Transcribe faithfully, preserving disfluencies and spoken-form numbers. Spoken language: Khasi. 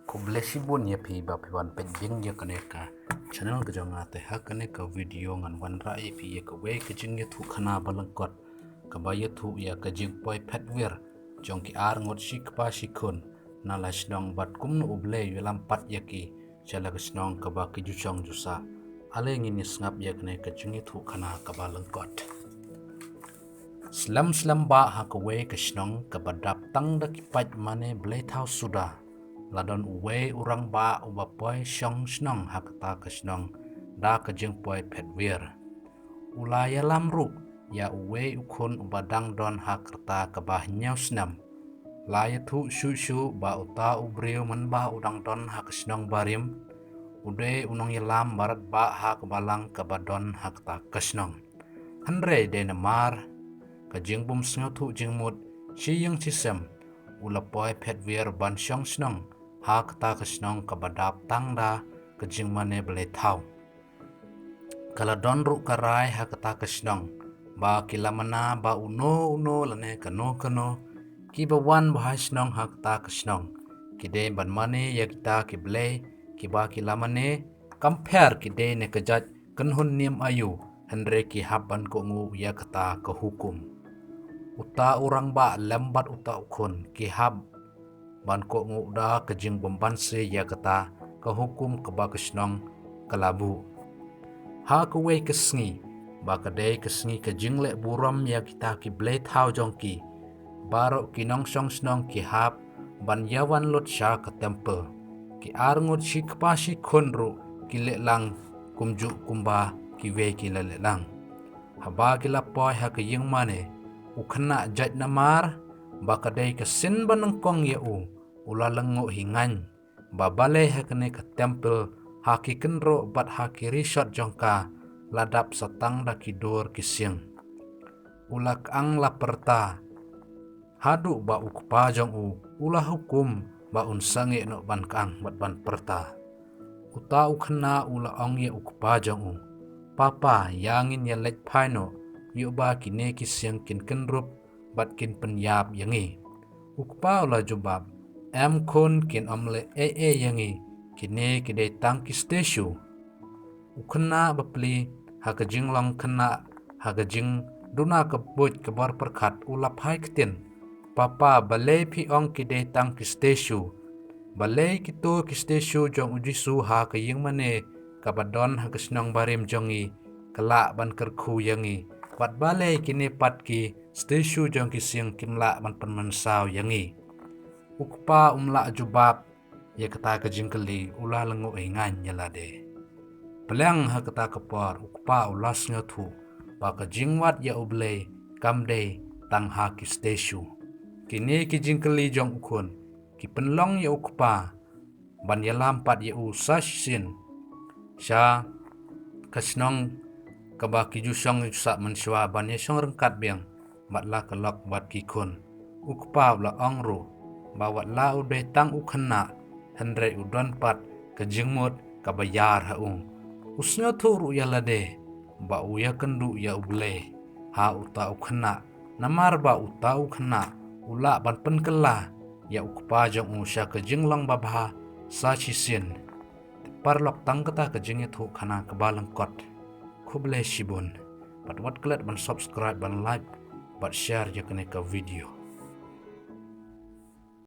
Khublei shibun ïa phi ba phi wan peit biang ïa kane ka channel ka jong nga. Te ha kane ka video ngan wanrah ïa phi ïa kawei ka jingïathuhkhana ba lyngkot kaba ïathuh ïa ka jingpoi phetwir jong ki ar ngut shi kpa shi khun na la shnong bad kumno U Blei u ïalam pat ïa ki sha la ka shnong kaba ki ju shong ju sah. Ale ngin ïa sngap ïa kane ka jingïathuhkhana kaba lyngkot. Slem slem bah ha kawei ka shnong kaba dap tang da ki paid mane blei thaw suda, la don uwei u rangbah uba poi shong shnong ha kata ka shnong da ka jingpoi phetwir. U la ïalam ruh ïa uwei u khun uba dang don ha ka rta kaba hynñiew snem. La ïathuh shuh shuh ba uta u briew mynba u dang don ha ka shnong barim, u dei u nongïalam barat bah ha ka balang kaba don ha kata ka shnong. Hynrei dei namar ka jingbym sngewthuh jingmut shi ïing shi sem, u la poi phetwir ban shong shnong ha kata ka shnong kaba dap tang da ka jingmane blei thaw. Ka la don ruh ka rai ha kata ka shnong ba ki la mana ba uno uno lane kano kano kiba wan bha shnong ha kata ka shnong ki dei ban mane ïa kita ki blei kiba ki la mane, kam pher ki dei ne ka jait kynhun niam aïu, hynrei ki hap ban kohnguh ïa kata ka hukum. Uta u rangbah lem bad uta u khun ki hap ban kohnguh da ka jingbymbanse ïa kata ka hukum kaba ka shnong ka la buh. Ha kawei ka sngi ba ka dei ka sngi ka jingleh burom ïa kita ki blei thaw jong ki, baroh ki nongshong shnong ki hap ban ïawan lut sha ka temple. Ki ar ngut shi kpa shi khun ruh ki leh lang kumjuh kumba kiwei ki la leh lang. Haba ki la poi ha ka ïing mane, u khynnah jait namar ba ka dei ka sien ba nyngkong ïa u, u la lyngngoh hi ngaiñ ba balei ha kane ka temple, ha ki kynroh bad ha ki rishot jong ka la dap sa tang da ki dur ki sieng. U la kang la pyrta haduh ba u kpa jong u u la hukum ba un sangeh noh ban kang bad ban pyrta. Uta u khynnah u la ong ïa u kpa jong u, "Papa, ïa ngin ïa leit phai noh, ïoh ba kine ki sieng kin kynrup bad kin pynïap ïa ngi." U kpa u la jubab, "Em khun, kin ym leh ei ei ïa ngi, kine ki dei tang ki statue." U khynnah ba pli ha ka jinglong khynnah ha ka jingduna ka buit ka bor pyrkhat u la phai ktien, "Papa, balei phi ong ki dei tang ki statue? Balei kito ki statue jong u Jisu ha ka ïing mane kaba don ha ka shnong barim jong ngi ka lah ban kyrkhu ïa ngi? Bad balei kine pat ki statue jong ki sieng kim lah ban pynmynsaw ïa ngi?" U kpa um lah jubab ïa kata ka jingkylli, u la lyngngoh hi ngaiñ ïa lade. Pylliang ha kata ka por u kpa u la sngewthuh ba ka jingwad ïa U Blei kam dei tang ha ki statue. Kine ki jingkylli jong u khun ki pynlong ïa u kpa ban ïalam pat ïa u sa shisien sha ka shnong kaba ki ju shong ju sah mynshuwa ban ïashong ryngkat biang bad la ka lok bad ki khun. U kpa u la ong ruh ba wat la u dei tang u khynnah, hynrei u don pat ka jingmut kaba ïar ha u. U sngewthuh ruh ïa lade ba u ïakynduh ïa U Blei ha uta u khynnah, namar ba uta u khynnah u lah ban pynkylla ïa u kpa jong u sha ka jinglong babha sa shisien. Paralok, tang kata ka jingïathuhkhana kaba lyngkot. Khublei shibun. Bad wat klet ban subscribe, ban like bad share ïa kane ka video.